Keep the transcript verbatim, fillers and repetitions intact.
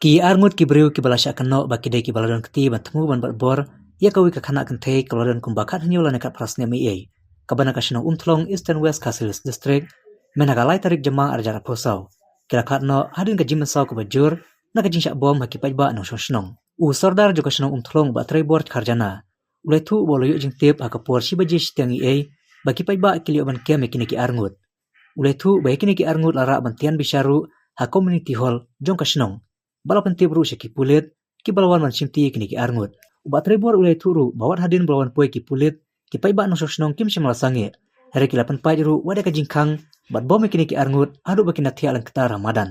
Ki arngut ki briew kiba la shah kynnoh ba ki dei kiba la don kti ban thmu ban bat bor ïa kawei ka khynnah kynthei kaba la don kumba khathynñiew lane khatphra snem eiei, kaba na ka shnong Umthlong, Eastern West Khasi Hills District, mynta ka lai tarik Jymmang arhajar arphew saw, ki la khlad noh hadien ka jingmynsaw kaba jur na ka jingshah bom ha ki paidbah nongshong shnong. U Sordar jong ka shnong Umthlong, Bah Treibor Kharjana, u la ïathuh ba u la ïoh jingtip ha ka por shi baje shiteng eiei ba ki paidbah ki la ïoh ban kem ïa kine ki arngut. U la ïathuh ba ïa kine ki arngut la rah ban tian bishar ruh ha community hall jong ka shnong, ba la pyntip ruh sha ki pulit kiba la wan ban shimti ïa kine ki arngut. U Bah Treibor u la ïathuh ruh ba wat hadien ba la wan poi ki pulit, ki paidbah nongshong shnong kim shym la sangeh, hynrei ki la pynpait ruh wat ïa ka jingkhang bad bom ïa kine ki arngut haduh ba kin da thiah lyngktar ha madan.